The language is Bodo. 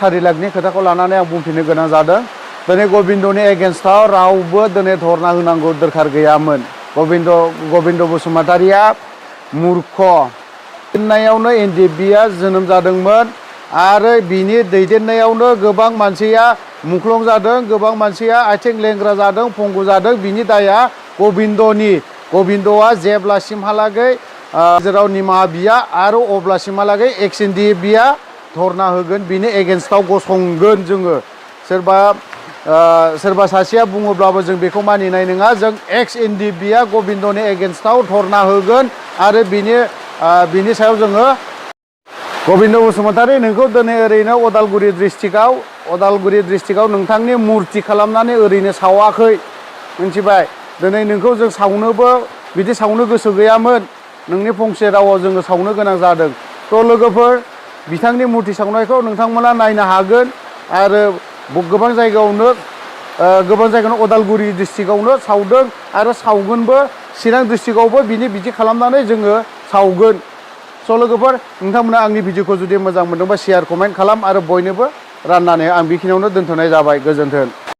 4 लाखनि खोथाखौ लानानै आं बुंफिननो गोनां जादों दिनै गबिन्दनि एगेन्स्टआव रावबो दिनै धरना होनांगौ दरखार गैयामोन गबिन्द बसुमतारिया मूर्ख दैदेननायावनो एनडिएफबिआ जोनोम जादोंमोन आरो बिनि दैदेननायावनो गोबां मानसिया मुंख्लं जादों गोबां मानसिया आथिं लेंग्रा जादों पंगु जादों बिनि दाया गबिन्दआ जेब्लासिमहालागै जेराव निमाहा बिया आरो अब्लासिमहालागै एक्स एनडिएफबिआ धरना होगोन बिनि एगेन्स्टआव गसंगोन जोङो सोरबा सासेया बुङोब्लाबो जों बेखौ मानिनाय नङा जों एक्स एनडिएफबिआ गबिन्दनि एगेन्स्टआव धरना होगोन आरो बिनि सायाव जोङो गबिन्द बसुमतारी नोंखौ दिनै ओरैनो अदालगुरि डिस्ट्रिक्टआव नोंथांनि मुर्ति खालामनानै ओरैनो सावाखै मिथिबाय दिनै नोंखौ जों सावनोबो बिदि सावनो गोसो गैयामोन नोंनि फंसे रावाव जोङो सावनो गोनां जादों थ' लोगोफोर बिथांनि मुर्ति सावनायखौ नोंथांमोना नायनो हागोन आरो गोबां जायगायावनो अदालगुरि डिस्ट्रिक्टआवनो सावदों आरो सावगोनबो चिरां डिस्ट्रिक्टआवबो बिदि खालामनानै जोङो सावगोन स' लोगोफोर नोंथांमोना आंनि भिडिअखौ जुदि मोजां मोनदोंबा शेयार कमेन्ट खालाम आरो बयनोबो राननानै आं बेखिनियावनो दोनथ'नाय जाबाय गोजोन्थों।